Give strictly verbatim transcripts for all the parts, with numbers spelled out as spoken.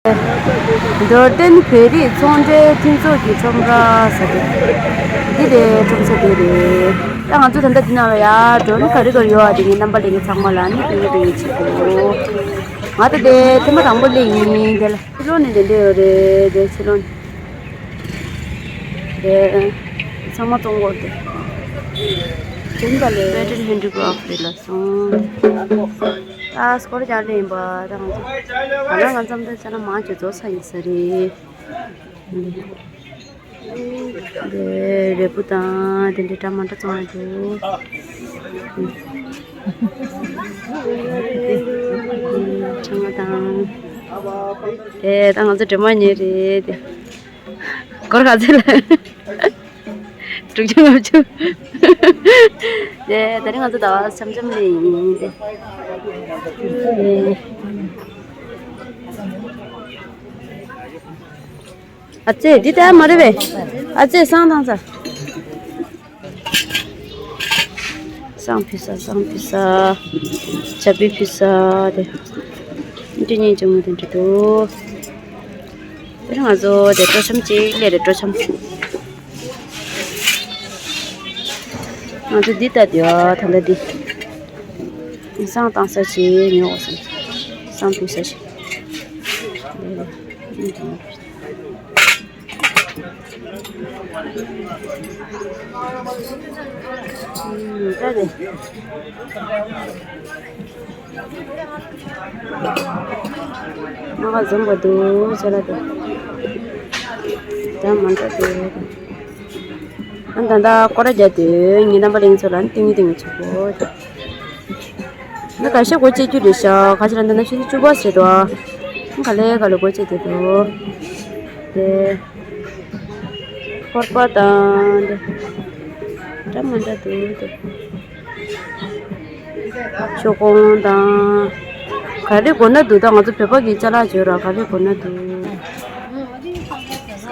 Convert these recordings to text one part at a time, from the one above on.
འབྱོར་ལྡན་བོད་རིགས་ཚོང་འབྲེལ་མཐུན་ཚོགས་ཀྱི་ཁྲོམ་ར་ཟེར་ཏེ། འདི་ལས་ཁྲོམ་ས་དེ་རེད། ད་ང་ཚོ་ད་ལྟ་འདི་ནང་ལ་ཡར་འགྲོ་ནི་ག་རེ་ག་རེ་ཡོད་ཨ། དེ་ངའི་རྣམ་པ་ལྷན་རྒྱས་ཚང་མ་ལ་ནི་སྟོན་གྱི་སྟོན་གྱི་བྱེད་དགོས། ང་ད་ལྟ་ཐེངས་མ་དང་པོ་སླེབས་ཡིན། དེ་ལ་ཕྱི་ལོགས་ནས་དེ་འདྲ་ཡོད་རེད། དེ་ཕྱི་ལོགས་ནས་དེ་ཚང་མ་བཙོང་གོ་དེ། དེ་འདྲ་ལས་Federal Handicraft རེད་ལ་སོང་། ཨ་སྐོར་རྒྱག་ལེ་ཡིན་པ་ད་ང་ཚོ་ད་ལ་ང་ཚོ་འདི་ཚ་ན་མང་ཆེ་རྫོགས་ཚར་ཡིན་ས་རེད། འདི་རས་ཕུར་དང་དེ་འདྲའི་འདྲ་མི་འདྲ་བཙོང་ཡ་འདུག་ཆང་དང་། དེ་ད་ང་ཚོ་སྒྲོལ་མ་ཉོས་རེད་དེ། སྒོར་ག་ཚོད་ལ། དྲུག་ཅུ་ལྔ་བཅུ། དེ་ད་རིང་ང་ཚོ་ཟླ་བ་འཆམ་འཆམ་ལས་ཡིན་དེ། ཨ་ཙེ་འདི་ལྟར་མ་རེད་པས། ཨ་ཙེ་བསང་བཏང་ཚར། བསང་ཕུལ་ས་བསང་ཕུལ་ས། ཇ་ཕུད་ཕུལ་ས་དེ། འདི་གཉིས་ཅུང་མོ་དེ་འདྲ་འདུག་དེ་ང་ཚོ་དེ་སྤྲོ་འཆམ་གཅིག་སླེབས་རེད། སྤྲོ་འཆམ། ང་ཚོ་འདི་ལྟ་དེ་ཨ་ད་ལྟ་འདི། བསང་བཏང་ས་ཞིག་ཉོ་དགོས་བསམ། བསང་ཕུལ་ས་ཞིག་ད་དེ། མ་ག་འཛོམས་པ་འདུག་ཟེར་ལ་དེ། ད་མ་འདྲ་དེ། ཨ་ད་ལྟ་སྐོར་ར་རྒྱག་དུས་ངའི་རྣམ་པ་ལྷན་རྒྱས་ཚོ་ལ་ཏིང་ངེ་ཏིང་ངེ་བྱེད་དགོས། ད་ག་ཤེད་སྒོ་བཅད་རྒྱུ་རེད་ཤག་ག་ཅི་ལ་འདི་ན་ཆུ་ཚོད་བཅུ་པ་ཟེར་འདུག་ཨ་ག་ལེ་ག་ལེ་སྒོ་བཅད་དེ་འདུག་དེ། ཕོར་པ་དང་དེ། འདྲ་མི་འདྲ་འདུག་དེ། ཤོག་གོང་དང་། ག་རེ་དགོས་ན་འདུག་ད་ང་ཚོ་བོད་པ་གི་ཅ་ལག་བརྗོད་ར་ག་རེ་དགོས་ན་འདུག་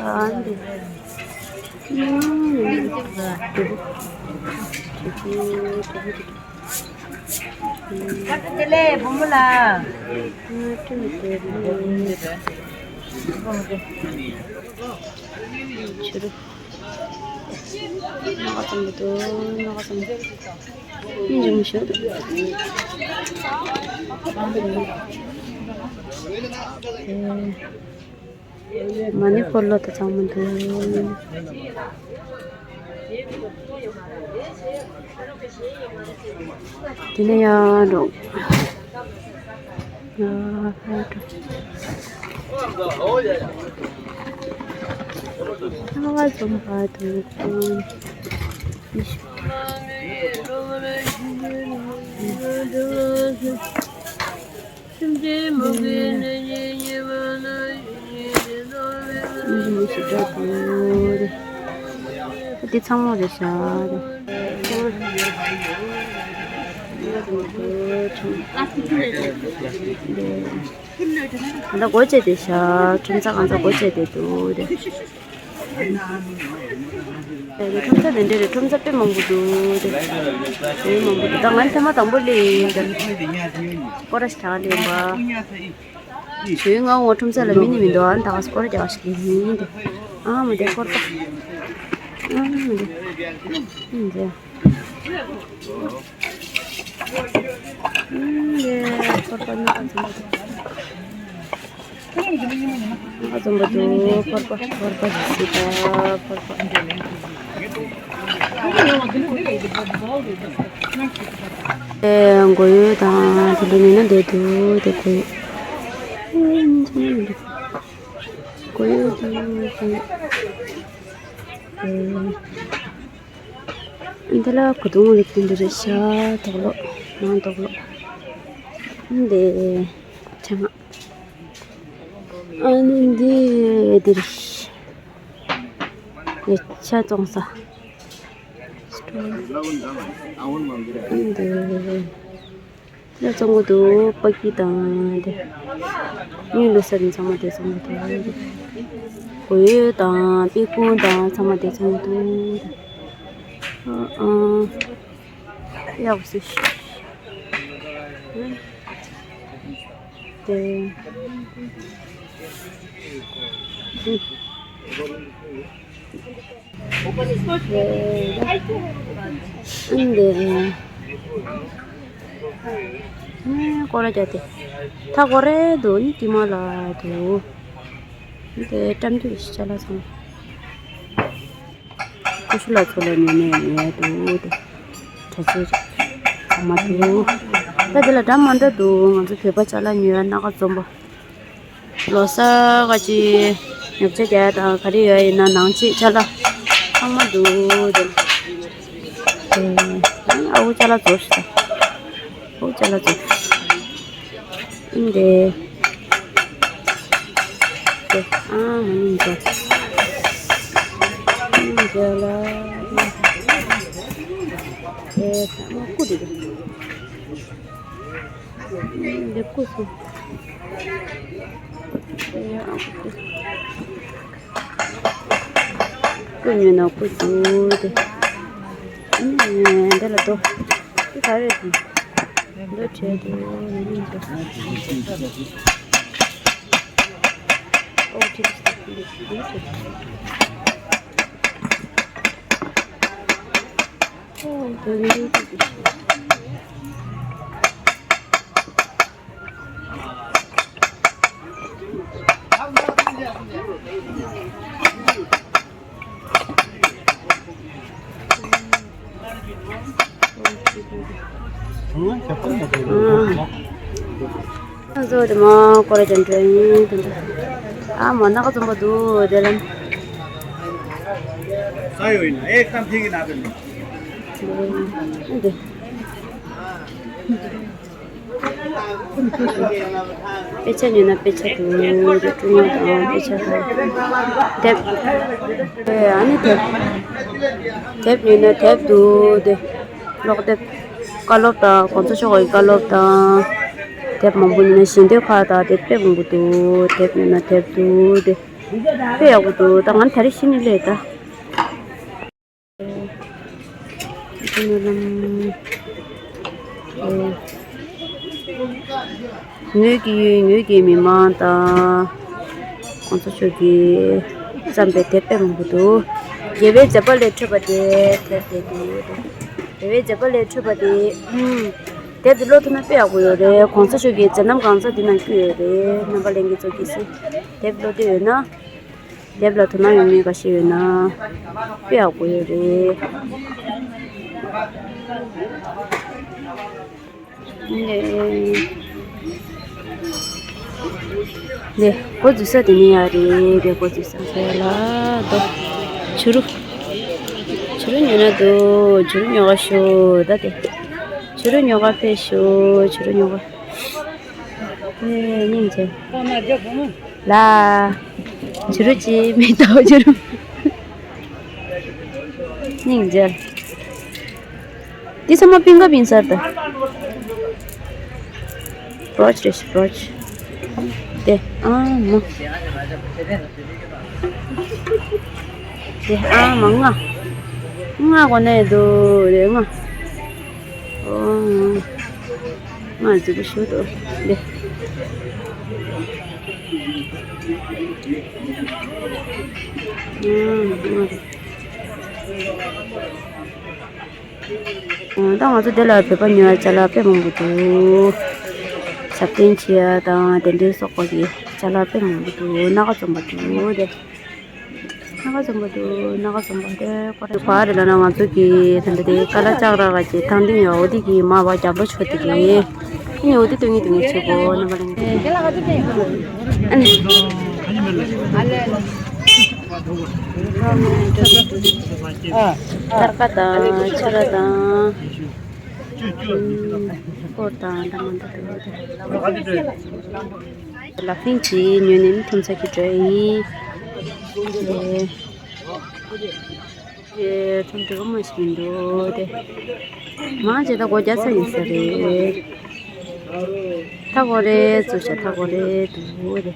ཨ་འདི། ཨུམ། དེ་ལས་བུ་མོ་ལ། ཕྱི་རུ། ནག་ཙམ་འདུག་ནག་ཙམ་འདུག་སྙིང་རྗེ་མོ་ཞིག་འདུག་མ་ཎི་འཁོར་ལོ་དང་གཙང་མ་འདུག་དེ་ནས་ཡར་འགྲོ། ཡར་འགྲོ། ཨ་འཛོམས་པ་འདུག་འདི་ཚང་མ་རེད་ཤག་ད་སྒོ་ཕྱེ་དེ་ཤག་ཁྲོམ་ས་གང་ས་སྒོ་ཕྱེ་དེ་འདུག་དེ། ཁྲོམ་ས་དེ་འདྲ་རེད། ཁྲོམ་ས་དཔེ་མང་པོ་འདུག་དེ། དཔེ་མང་པོ་འདུག་ད་ང་ཐེངས་མ་དང་པོ་སླེབས་ཡིན་དེ། སྐོར་ར་ཞིག་གྲགས་ལེན་པ། ཞོའི་ང་ངོ་ཁྲོམ་ས་ལ་མི་ནི་མི་འདུག་ཨ་ད་ག་སྐོར་ར་རྒྱག་ཞིག་ཡིན་དེ། ཨ་མ་དེ་སྐོར་པ། ཨ་མ་དེ། ཨ་མ་དེ། ཨ་མ་དེ་སྐོར་པ་ནི་ཨ་ཙམ། ཨ་ཙམ་པ་དུ་ཕོར་པ་ཕོར་པ་ཞིག་སྲིད་པ་ཕོར་པ། ཨེ་མགོ་ཡོལ་དང་དེ་འདྲ་ཉོས་ན་འདོད་འདུག་དེ་མགོ་ཡོལ། མགོ་ཡོལ་དང་དེ། ཨེ། འདི་ལ་གོས་ཐུང་རིགས་དེ་འདྲ་རེད་ཤག་དོག་ལོ། ནང་དོག་ལོ། འདི་ཆང་ཨ་ནི་འདི་འདི་རེད། ཡ་ཆ་བཙོང་ས། འདི། ལ་བཙོང་གི་འདུག་པ་ཀི་དང་དེ། དངུལ་ལོ་གསར་ནི་ཚང་མ་དེ་བཙོང་གི་འདུག་གོས་ཡོལ་དང་དཔེ་ཁུང་དང་ཚང་མ་དེ་བཙོང་གི་འདུག་ཨ་ཨ། ཡག་པོ་ཞིག་དེ། འདི། ཨ། སྐོར་ར་རྒྱག་དེ། ཐག་སྐོར་རེ་འདུག་ནི་དཀྱིལ་མ་ལ་འདུག་འདི་བཀྲམ་རྒྱུ་ཞིག་ཅ་ལག་ཚང་མ། ཀུ་ཤུ་ལ་ཚོ་ལ་ཉོ་ནས་ཉོས་འདུག་དེ། གྲྭ་ཆས་རེད། ཨ་མ་འདུག་ད་དེ་ལ་འདྲ་མ་འདྲ་འདུག་ང་ཚོ་བོད་པ་ཅ་ལག་ཉོ་ཡ། སྣ་ཁ་འཛོམས་པ། ལོ་གསར་ག་ཅི་ཉོ་ཆ་རྒྱག་དང་ག་རེ་ཡོད་ཡིན་ན་ནང་ཆེད་ཅ་ལག་ཚང་མ་འདུག་དེ། ཨ་ཁུ་ཅ་ལག་རྫོགས་ཤག་ཨ་ཁུ་ཅ་ལག་རྫོགས་ཤག་ཨིན་དེ། དེ་ཨ་མ་ནིང་ཅ། ནིང་ཅ་ལ། དེ་ཨ་མ་ཀུ་དེ་དེ། འདི་ཀུ་སོང་། ཀུ་ཉོས་ན་ཀུ་འདུག་སྟེ། འདི་ལ་འགྲོ། འདི་ག་རེ་རེད། འདི་བྲལ་འདུག་ཨོ་ཁྲིད། འདི་བྲལ། ཨོ་འདི་འདི། ཁོང་ཚོ་དེ་མ་སྐོར་ར་ཅན་འགྲོ་ཡིན་དེ་འདྲ། ཨ་མ་སྣ་ཁ་འཛོམས་པོ་འདུག་དེ་ལ། ས་ཡོད་ཡིན་ན་ཨེ་ཀམ་ཕིག་གི་ན་དེ་ནི། དེ། དཔེ་ཆ་ཉོས་ན་དཔེ་ཆ་འདུག་དེ་ཀྲུང་དབྱང་དང་དཔེ་ཆ་དང་། དེབ། ཨེ་ཨ་ནི་དེབ། དེབ་ཉོས་ན་དེབ་འདུག་དེ། ཀློག་དེབ། བཀའ་སློབ་དང་གོང་ས་མཆོག་གི་བཀའ་སློབ་དང་། དེབ་མང་པོ་ཉོས་ན་ཞལ་འདོན་ཁག་དང་དེབ་དཔེ་མང་པོ་འདུག་དེབ་ཉོས་ན་དེབ་འདུག་དེ། དཔེ་ཡག་པོ་འདུག་ད་ང་ད་རེས་ཤི་ནི་ལས་ད། ངོས་ཀྱི་ཡུལ་ངོས་ཀྱི་མི་མང་དང་། གོང་ས་མཆོག་གིས་བརྩམས་པའི་དེབ་དཔེ་མང་པོ་འདུག་རྒྱལ་བའི་མཛད་པ་ལས་འཕྲོས་པ་དེ་དེབ་དེ་འདུག་རྒྱལ་བའི་མཛད་པ་ལས་འཕྲོས་པ་དེ། ཨུམ། དེབ་དེ་ཀློག་ཐུབ་ན་དཔེ་ཡག་པོ་ཡོད་རེད། གོང་ས་མཆོག་གི་མཛད་རྣམ་གང་ཚང་དེ་ནང་བཀོད་ཡོད་རེད། རྣམ་པ་ལྷན་རྒྱས་ཚོ་གིས་དེབ་ཀློག་འདོད་ཡོད་ན། དེབ་ལ་དོ་སྣང་ཡོད་མེད་འགའ་ཤས་ཡོད་ན་དཔེ་ཡག་པོ་ཡོད་རེད། ནས་ནས་འགོ་འཛུགས་ས་དེ་ནས་ཡག་རེད། དེ་འགོ་འཛུགས་ས་དེ་ལ་དོ། བྱུ་རུ། བྱུ་རུ་ཉོ་ན་དོ། བྱུ་རུ་ཉོ་ག་ཤོག་ད་དེ། བྱུ་རུ་ཉོ་ག་ཕེབས་ཤོག་བྱུ་རུ་ཉོ་ག་ཨེ་སྙིང་རྗེ། ལ། བྱུ་རུ་ཅི་མི་ལྟ་བ་བྱུ་རུ། སྙིང་རྗེ། འདི་ཚང་མ་པིན་ཀ་པིན་སར་ད། བྲོ་ཆི་རེད་ཤི་བྲོ་ཆི། དེ་ཨ་མ། དེ་ཨ་མ་ལྔ། ལྔ་གོ་ནས་འདུག་རེད་ལྔ། ཨོ། ང་རྫི་པོ་ཞུ་དོ་འདི། ཨང་། ད་ང་ཚོ་འདི་ལ་བོད་པ་ཉོ་ཡ་ཅ་ལག་དཔེ་མང་པོ་འདུག་ཞབས་བརྟན་བྱེད་ཡ་དང་དེ་འདྲའི་སོགས་པ་གི་ཅ་ལག་དཔེ་མང་པོ་འདུག་སྣ་ཁ་འཛོམས་པ་འདུག་དེ། སྣ་ཁ་འཛོམས་པ་འདུག་སྣ་ཁ་འཛོམས་པ་དེ་ཀོ་རེ་བ་རེ་ལ་ན་ང་ཚོ་གི་ད་འདི་དེ་ཀ་ལ་ལྕགས་ར་ག་ཅེ་ཐང་ཏིང་ཡོ་འོ་དེ་གི་མ་བ་རྒྱབ་ལོ་ཆོ་དེ་གི་ཨ་ནི་འོ་དེ་སྟོན་ངེས་སྟོན་ངེས་ཆེ་གོ་ནམ་པ་ལ་ངེས་ཨ་ནི་ཐར་ཀ་དང་ཆ་ར་དང་སྐོར་དང་ད་མ་འདུག་དེ། ལག་ཕིང་གི་ཉོས་ནས་ནི་ཐུམ་ཚ་གི་འགྲོ་ཡིན། དེ་ཐུམ་དེ་གོ་མ་ཞིག་མི་འདུག་དེ། མང་ཆེ་ད་སྒོ་རྒྱག་ས་ཡིན་ས་རེད། ཐ་གོ་རེད་ཚུ་ཤ་ཐ་གོ་རེད་འདུག་དེ།